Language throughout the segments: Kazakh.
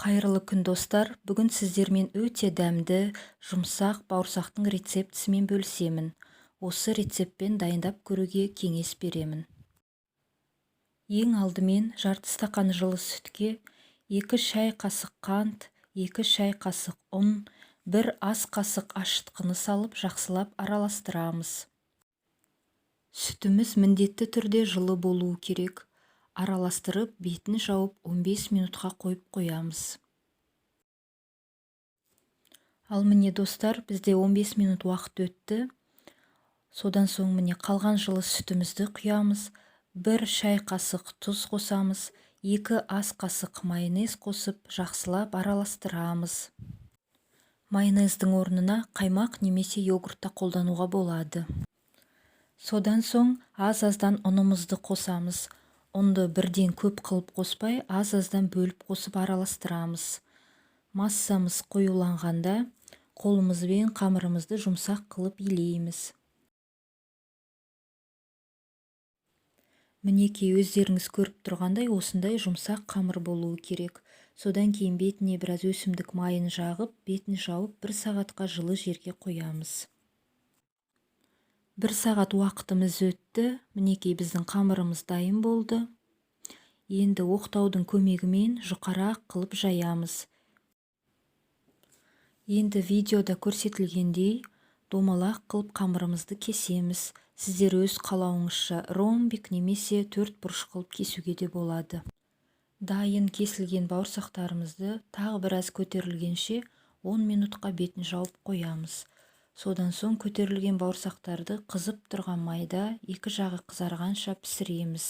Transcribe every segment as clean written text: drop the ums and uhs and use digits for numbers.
Қайырлы күн, достар! Бүгін сіздермен өте дәмді, жұмсақ бауырсақтың рецептісімен бөлісемін. Осы рецептпен дайындап көруге кеңес беремін. Ең алдымен жарты стақан жылы сүтке 2 шай қасық қант, 2 шай қасық ұн, 1 ас қасық ашытқыны салып, жақсылап араластырамыз. Сүтіміз міндетті түрде жылы болуы керек. Араластырып, бетін жауып, 15 минутқа қойып қоямыз. Ал міне, достар, бізде 15 минут уақыт өтті. Содан соң, міне, қалған жылы сүтімізді құямыз, 1 шай қасық тұз қосамыз, 2 ас қасық майонез қосып, жақсылап араластырамыз. Майонездің орнына қаймақ немесе йогурт та қолдануға болады. Содан соң аз-аздан ұнымызды қосамыз. Ұнды бірден көп қылып қоспай, аз-аздан бөліп қосып араластырамыз. Массамыз қоюланғанда, қолымызбен қамырымызды жұмсақ қылып илейміз. Мінекей, өздеріңіз көріп тұрғандай, осындай жұмсақ қамыр болуы керек. Содан кейін бетіне біраз өсімдік майын жағып, бетін жауып, 1 сағатқа жылы жерге қоямыз. 1 сағат уақытымыз өтті. Мінекей, біздің қамырымыз дайын болды. Енді оқтаудың көмегімен жұқарақ қылып жаямыз. Енді видеода көрсетілгендей домалақ қылып қамырымызды кесеміз. Сіздер өз қалауыңызша ромбик немесе төрт бұрыш қылып кесуге де болады. Дайын кесілген бауырсақтарымызды тағы біраз көтерілгенше 10 минутқа бетін жауып қоямыз. Содан соң көтерілген бауырсақтарды қызып тұрған майда екі жағы қызарғанша пісіреміз.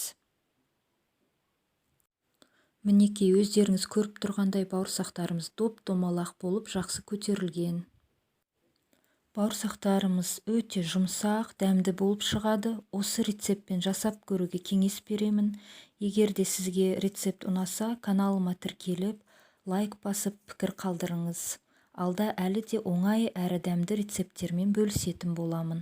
Мінекей, өздеріңіз көріп тұрғандай, бауырсақтарымыз доп-домалақ болып, жақсы көтерілген. Бауырсақтарымыз өте жұмсақ, дәмді болып шығады. Осы рецептпен жасап көруге кеңес беремін. Егер де сізге рецепт ұнаса, каналыма тіркеліп, лайк басып, пікір қалдырыңыз. Алда әлі де оңай әрі дәмді рецепттермен бөлісетін боламын.